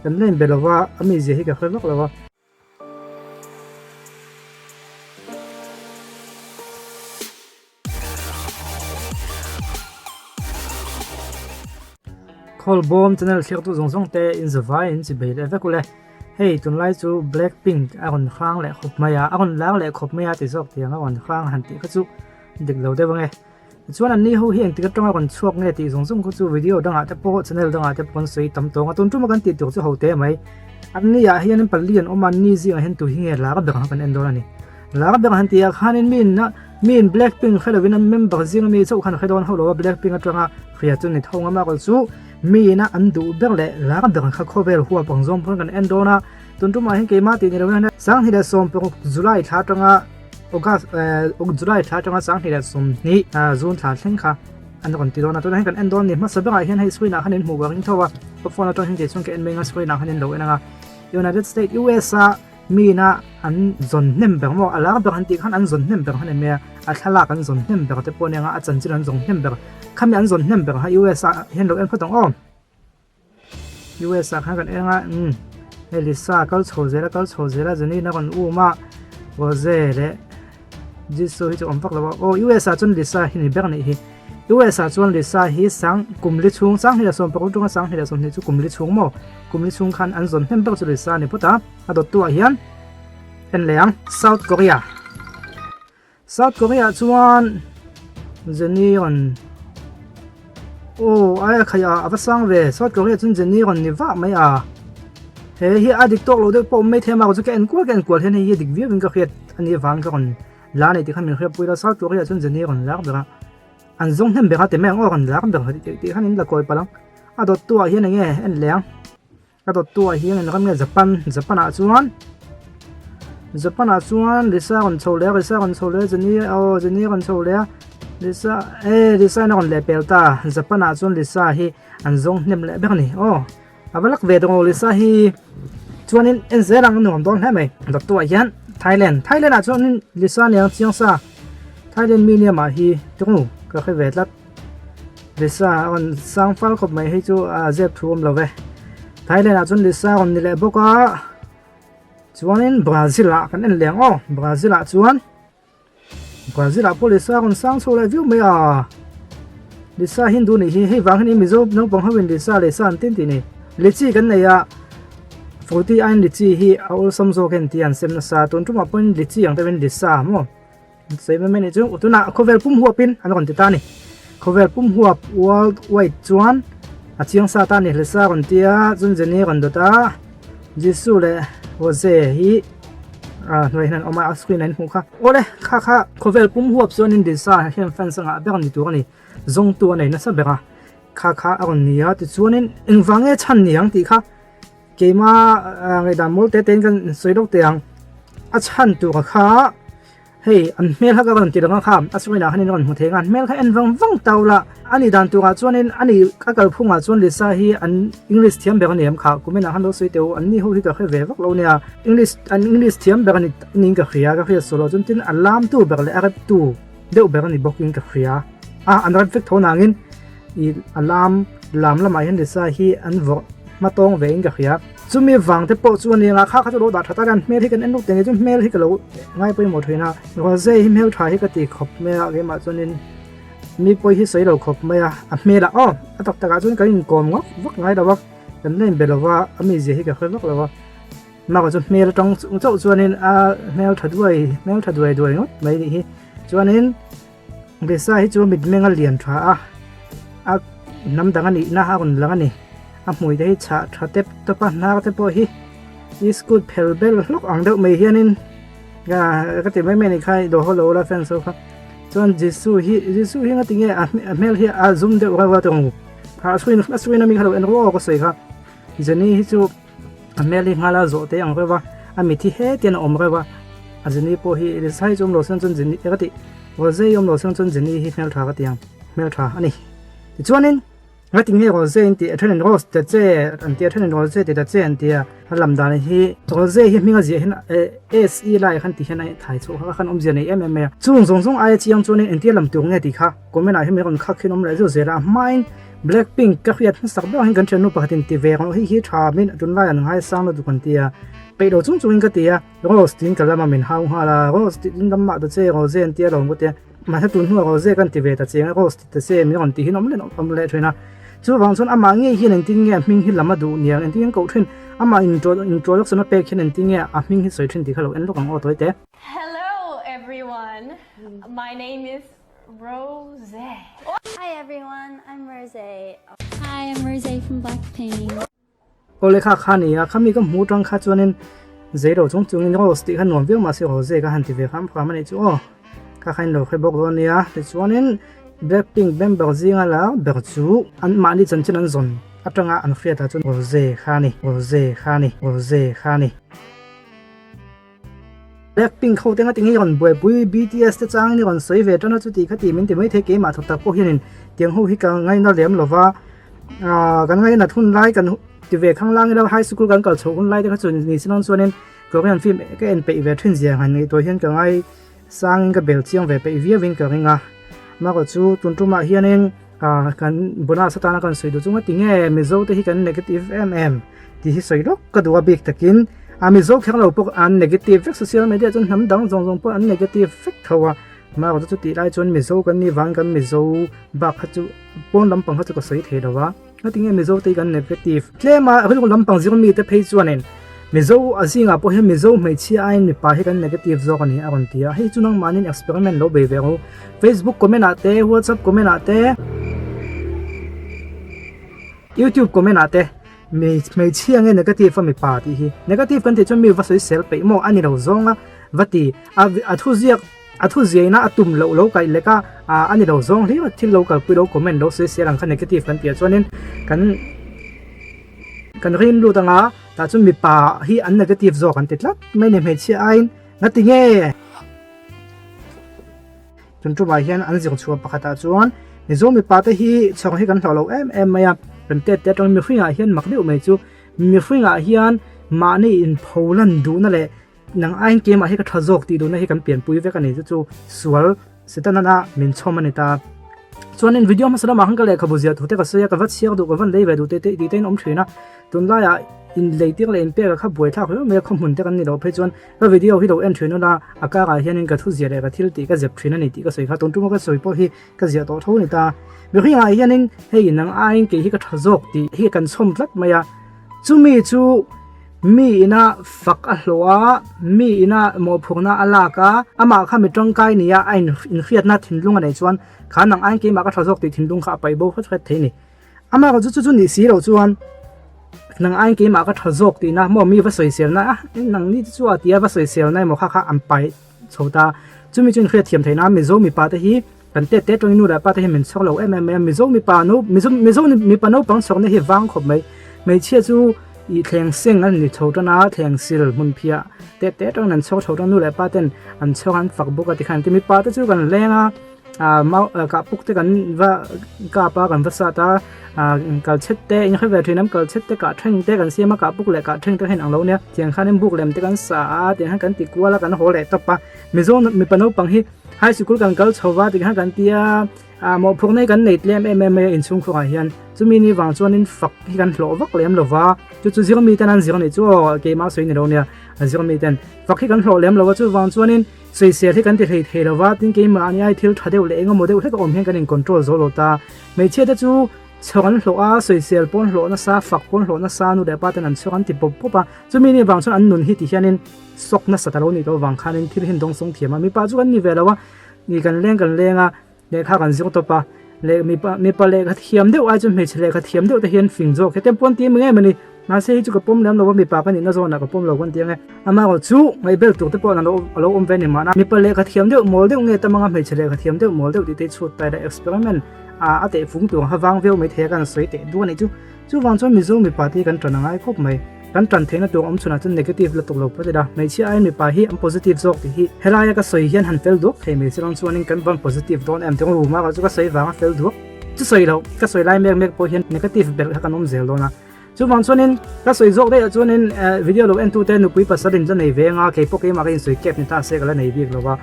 Kan la inbe lova, a mizia hi ka hre vak lo a. Khawlbawm channel thliaktu zawng zawng te in zavai in chi bei leh vek ule. Hei tunlai chu Blackpink a rawn hrang leh khawp mai a, a rawn lar leh khawp mai a ti zawk tiang a rawn hrang han tih kha chu dik lo deuh ange. Tichuan anni ho hi engtik atanga rawn chhuak nge tih zawng zawng kha chu video dangah te pawh channel dangah te pawh kan sawi tam tawng a, tun tuma kan tih tur chu ho teh mai. Anni ah hian pali an awm a, anni zingah hian tu hi nge lar ber ang kha kan en dawn a ni. Lar ber han tih ah khanin mi in mi in Blackpink hre lovin an member zinga mi chauh khan hre dawn hauh lo a, Blackpink atanga hria chu ni tho ngam a, kawlh chu mi ina an duh ber leh lar ber ang kha khawvel huap ang zawng pawn kan en dawn a, tun tumah hian keimah tih ni lovin 2016 July thla atanga August July thla atanga 2020 June thla thleng kha an rawn ti dawn a, tunah hian kan en dawn a ni. Hmasa berah hian hei screen ah khan in hmuh ka ring tho a, ka phone atang hian kei chuan ka en mai ang a, screen ah khan in lo en ang a, United States US a mi ina an zawn hnem ber maw a lar ber an tih khan an zawn hnem ber khan em a, a thlalak an zawn hnem ber te pawh a nia a chanchin an zawng hnem ber khami an zawn hnem ber kha US ah hian lo en phawt ang aw. US ah khan kan eng a umm hei Lisa kal chho zel a kal chho zel a Jenny na rawn um a Rose leh Jisoo hi chu awm vak lo a aw US ah chuan Lisa hi ni ber anih hi US ah chuan Lisa hi sang kum li chhung 2016 atanga 2020 chu kum li chhung maw kum li chhung khan an zawn hnem ber chu Lisa a ni phawt a a dawttu ah hian en leh ang South Korea. South Korea chuan Jenny rawn aw ai a khaih a a va sang ve South Korea chuan Jenny rawn ni vah mai a he hi a dik tawk lo deuh pawh awm mai thei a mah chu ka en kual ka en kual hian hei hi a dik viau in ka hriat a nih avangin ka rawn la a ni tih khan min hriatpui la South Korea chuan Jenny rawn lar ber a an zawng hnem ber a ti mai ang aw rawn lar ber tih khan in la kawi palh ang a dawttu ah hian enge en leh ang. A dawttu ah hian eng ram nge Japan Japan ah chuan Japan ah chuan Lisa rawn chho leh a Lisa rawn chho leh a Jennie aw Jennie rawn chho leh a Lisa e Lisa in a rawn leh pel ta Japan ah chuan Lisa hi an zawng hnem leh ber a ni aw a va lak ve dawng aw Lisa hi chuanin en zel ang a nuam dawn hle mai dawttu ah hian Thailand Thailand ah chuanin Lisa nia chiang sa Thailand mi nia mah hi tawng ka hre ve tlat. Lisa a rawn sang fal khawp mai hei chu a zep thu awm lo ve. Thailand ah chuan Lisa a rawn ni leh bawk a, chuanin Brazil ah kan en leh ang aw, Brazil ah chuan Brazil ah pawh Lisa a rawn sang chho leh viau mai a, Lisa Hindu nih hi hei vang hian Mizo naupang ho in Lisa Lisa an tin tih ni. Lichi kan nei a, Fruity aiin lichi hi a awlsam zawk en tih an sem nasa, tun tumah pawhin lichi ang deuhin Lisa maw. Sawi mai mai nih chu tunah khawvel pum huapin an rawn ti ta a ni. Khawvel pum huap world wide chuan a chiang sa ta a ni. Lisa rawn ti a, chuan Jenny rawn dawt a, Jisoo leh Rose hi ah hnuai hian an awm a, a screen ah in hmuh kha. Awle kha kha khawvel pum huap chuanin Lisa hian fans a ngah ber ni tur a ni. Zawngtu a nei nasa ber a, kha kha a rawn ni a tichuanin engvang nge chhan ni ang tih kha keima ngaihdan mawl te tein kan sawi lawk teh ang. A chhan tur kha Hei an hmel kha ka rawn ti lo ang kha, a chungin ah khanin rawn hmu thei ang a, an hmel kha en vang vang tau la, a nih dan turah chuanin a nih a kalphungah chuan Lisa hi an English thiam ber a ni em kha, kumin ah khan lo sawi teh u, an ni ho hi ka hre ve vak lo nia, English an English thiam ber a ni niin ka hria, ka hriat sual loh chuan tin a lamtu ber leh a reptu deuh ber a ni bawkin ka hria a, an rep vek tho nangin ih a lam lam lamah hian Lisa hi an vawrh hma tawng ve in ka hria. Chumi vang te pawh chu a ni ang a, kha kha chu lo dah tha ta hian hmel hi kan en luk teh ni chu hmel hi ka lo ngai pawimawh thin a, Rose hi hmel tha hi ka ti khawp mai a, keimah chuanin mi pawi hi sawi lo khawp mai a, a hmel ah aw a tak takah chuan kan inkawm ngawk vak ngai lo a, kan la inbe lo va, a mizia hi ka hre vak lo a, mahka chu hmel atang chauh chuanin a hmel tha duai hmel tha duai duai ngawt mai nih hi chuanin Lisa hi chu mitmeng a lian tha a, a hnam dang a nihna a rawn lang a ni. A hmui te hi chhah tha tep tawp a, hnar te pawh hi iskut phel bel hlawk ang deuh mai hianin ka ti mai mai a ni kha i dawh haw lo la fans ho kha. Chuan Jisoo hi Jisoo hi ngati nge a hmel hi a zum deuh reuh a tawng a screen a screen ami kha lo en ruau a ka sawi kha. Jennie hi chu a hmel hi nghal a zawh te ang reuh a, a mit hi hetian a awm reuh a, a Jenny pawh hi Lisa hi chu awm lo chuan chuan Jenny ka tih Rose hi awm lo chuan chuan Jenny hi hmeltha ka ti ang hmeltha a ni. Tichuanin nga ti nge Rose in tih a thenin Rose ta che an ti a thenin Rose ti ta che an ti a, a lam dan hi Rose hi hming a ziah hian S E lai khan ti hian a thai chhuah kha khan awmzia nei em em mai a, chung zawng zawng aia chiang chuanin engtia lam tur nge tih kha comment ah hian min rawn khak hian awm leh zeuh zel a, a hmain. Blackpink ka hriat hmasak ber angin kan thiannu pakhatin ti ve rawh hei hi tha min tunlai an ngaisang lutuk an ti a, peih lo chung chungin ka ti a, Rose tiin ka lama min hau nghal a, Rose tiin lam mah ta che Rose an ti alawm ka ti a, mahse tun hnuah Rose kan ti ve ta chiang a, Rose ti ta che min rawn tih hi an awm leh awm leh thin a, chuvang chuan amah ngei hian engtin nge a hming hi lam a duh niang engtin nge an koh thin, amah introduction a pek hian engtin nge a hming hi sawi thin tih kha lo en lawk ang aw tawi te. Hello everyone, my name is Rose. Hi everyone, I'm Rose. Hi, I'm Rose from Blackpink. Aw lehkha kha ni a, khami ka hmuh tang kha chuanin zeilo chung chungin Rose tih kha nuam viau mahse Rose ka han ti ve kham kham a nih chu aw. Kha kha in lo hre bawk dawn nia. Tichuanin Blackpink member zinga la ber chu an mahni chanchin an zawn atanga an hriatah chuan Rose kha a ni, Rose kha a ni, Rose kha a ni. Blackpink ho te nga tinge i rawn buaipui BTS te changin i rawn sawi ve tan a chuti kha tih min ti mai thei keimah thawk tak pawh hianin tiang ho hi ka ngaina lem lova ah kan ngainat hun lai kan ti ve khang lang ila high school kan kal chhoh hun lai te kha chu ni si dawn chuanin Korean film ka en peih ve thin zia han ngaihtuah hian ka ngai sangin ka bel chiang ve peih viauin ka ring a marawh chu tun tumah hianin ah kan bonus atana kan sawi duh chu nga tinge Mizo te hi kan negative em em tih hi sawi lawk ka duh a bik takin a Mizo kher lo pawh an negative vek social media chuan hnam dang zawng zawng pawh an negative vek tho a marawh chu chutih lai chuan Mizo kan nih vang kan Mizo bak kha chu pawn lampang kha chu ka sawi thei lo a nga tinge Mizo te hi kan negative tlem a rilru lampang zir mi te phei chuanin Mizo a zingah pawh hian Mizo hmeichhia aiin mipa hi kan negative zawk a ni a rawn ti a hei chu nangmahniin experiment lo bei ve rawh u Facebook comment ah te WhatsApp comment ah te YouTube comment ah te Hmeichhia nge negative a mipa tih hi negative kan tih chuan mi va sawi sel peih maw a ni lo zawng a va ti a a thu ziak a thu ziaina a tum loh lo kaih lek a ah a ni lo zawng hlir a thil lo kalpui lo comment lo sawi sel ang kha negative kan tih ah chuanin kan kan rin lut anga tah chuan mipa hi an negative zawk an ti tlat mai a ni hmeichhia aiin ngati nge. Tun tumah hian an zir chhuah pakhatah chuan Mizo mipa te hi chhawng hi kan hlauh lo em em mai a, kan tet te atangin mihringah hian mak deuh mai chu mihringah hian mahni inpho lan duhna leh nang aiin keimah hi ka tha zawk tih duhna hi kan pianpui vek a ni chu chu sual Setana min chhawm a ni ta. Chuanin video hmasa lamah khan ka lehkhabu ziah thu te ka sawi a, ka va chhiar duh ka van lei ve duh te te tih te in awm thin a, tunlaiah inlei tir leh inpek a kha buaithlak hle mai a khawhmun te kan ni loh phei chuan Ka video hi lo en thin ula, a karah hianin ka thu ziah leh ka thil tih ka zep thin a ni tih ka sawi kha, tun tuma ka sawi pawh hi ka ziah tawh tho a ni ta. Mihringah hianin hei nang aiin kei hi ka tha zawk tih hi kan chhawm tlat mai a, chumi chu mi ina fak a hlawh a, mi ina mawhphurhna a lak a, amah kha mi tangkai nia a inhriatna thinlung a neih chuan kha nang aiin keimah ka tha zawk tih thinlung kha a paih bo hret hret thei a ni. Amah erawh chu chu chu nih si loh chuan nang aiin keimah ka tha zawk tihna maw mi va sawiselna a nang ni te chu a tia va sawiselna emaw kha kha an pai chho ta chumi chu inhriat thiam theihna Mizo mipa te hi kan tet te atangin nu leh pa te hi min chhawk lo em em mai a Mizo mipa no Mizo Mizo mipa naupang chhawkna hi vang khawp mai hmeichhia chu ih thleng seng an ni chho tan a thleng sil hmun phiah tet te atangin an chhawk chho tan nu leh pa ten an chhawk an fak bawk a tikhan mipa te chu kan leng a. ah mau kah puk te kan va kap a kan va sat a ah kal chhet te in hre ve thin ang kal chhet te kah thleng te kan siam a kah puk leh kah thleng te kha inang lo nia tiang khanin buk lem te kan sa a tiang khan kan ti kual a kan haw leh tawp a mizo mipa naupang hi high sikul kan kal chho va tikhan kan tia ah mawhphurh nei kan nei tlem em em mai a inchhung khuangah hian chumi ni vang chuanin fak hi kan hlawh vak lem lo va chu chu zir mi ten an zir a nih chu aw keimah sawi ni lo nia a zir mi ten fak hi kan hlawh lem lo va chuvang chuanin. Sawisel hi kan ti hlei thei lo va, tin keimahni ai thil tha deuh leh eng emaw deuh hlek a awm hian kan in control zo lo ta. Hmeichhia te chu chhawk an hlawh a, sawisel pawn hlawh nasa, fak pawn hlawh nasa, nu leh pa ten an chhawk an ti pawp pawp a, chumi ni vang chuan an nun hi ti hianin sawk nasa ta lo nih tawh vang khanin thil hi an dawng sawng thiam a, mipa chu kan ni ve lo a, ni kan leng kan leng a, Lehkha kan zir tawp a, leh mipa mipa lehkha thiam deuh ai chuan hmeichhe lehkha thiam deuh te hian fing zawk hi te pawn ti em a ni. Mahse hei chu ka pawm lem lo a, mipa ka nihna zawnah ka pawm lo kan ti ang e. Amaherawh chu ngaihbel tur te pawh an lo a lo awm ve a ni mahna. Mipa lehkha thiam deuh mawl deuh nge tam anga hmeichhe lehkha thiam deuh mawl deuh tih te hi chhut tai la experiment a a teh fung tur ang kha vang viau mai thei a kan sawi teh duh a nih chu. Chuvang chuan Mizo mipa te hi kan tan a ngai khawp mai. Kan tan theihna tur awm chhunah chuan negative la tuk lo phawt ila, hmeichhia aiin mipa hi an positive zawk tih hi helaia ka sawi hian han fel duak thei mai chilang chuanin kan van positive dawn em tih ru mah chu ka sawi vanga fel duak chu sawi loh ka sawi lai mek mek pawh hian negative belh kha kan awm zel dawn a. Chuvang chuanin ka sawi zawk daih ah chuanin video lo entute nupui pasal in la nei ve anga keipawh keimah ka insawi kep ni ta se ka la nei bik lo a,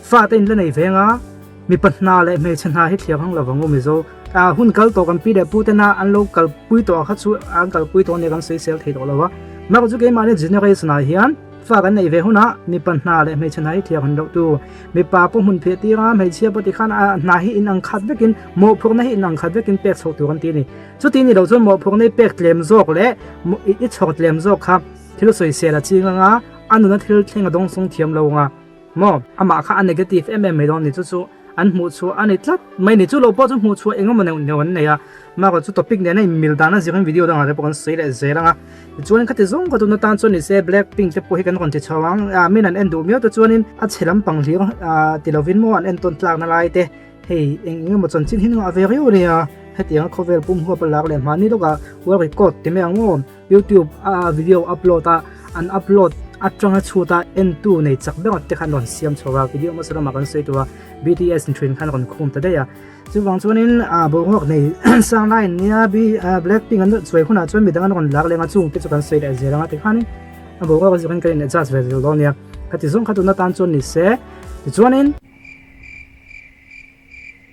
fate in la nei ve anga mipa hna leh hmeichhe hna hi thliar hang lo vang u Mizo. A hun kal tawh kan pi leh pu tena an lo kalpui tawh kha chu an kalpui tawh ania kan sawisel thei tawh lo a. Mahka chu keimahni generation ah hian fa kan neih ve hunah mipa hna leh hmeichhe hna hi thliar han loh tu. Mipa pawh hmun phiah tir a, hmeichhia pawh tikhan a hna hi in ang khat vekin mawhphurhna hi in ang khat vekin pek chhoh tur an ti a ni. Chuti ni lo chuan mawhphurhna hi pek tlem zawk leh i chhawr tlem zawk kha thil sawisel a ching anga a nuna thil thleng a dawngsawng thiam lo anga maw amah kha a negative em em mai dawn a ni. Chu chu an hmuh chhuah a ni tlat mai ni. Chu lo pawh chu hmuh chhuah eng emaw neuh neuh an nei a, mahka chu topic nena inmil dan a zirin video dangah te pawh kan sawi leh zel ang a. Tichuan khati zawng ka tuna tan chuan nise Blackpink te pawh hi kan rawn ti chho ang, ah min an en duh miau te chuanin a chhe lampang hlir ah ti lovin maw an entawn tlakna lai te hei eng eng emaw chanchin hi ngah ve riau ania hetianga khawvel pum huap a lak leh hmahni lawkah world record ti mai ang maw. YouTube a video upload a an upload atanga chhut a entu nei chak ber te khan rawn siam chho a video hmasa lamah kan sawi tur a BTS in thin khan rawn khum ta daih a chuvang chuanin a boruak nei sang lai an nia Blackpink an chuai hunah chuan midang an rawn lak leng a chung te chu kan sawi leh zel anga tikhanin a boruak a zirin kan in adjust ve zel dawn nia khati zawng kha tuna tan chuan ni se tichuanin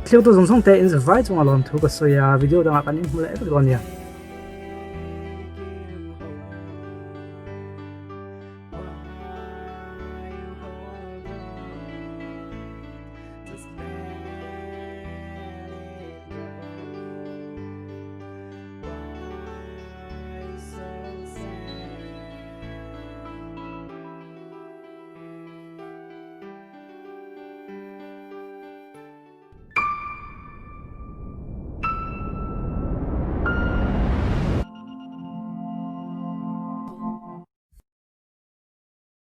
thlir tu zawng zawng te in vai chunga lawmthu ka sawi a video dangah kan inhmu leh vek dawn nia.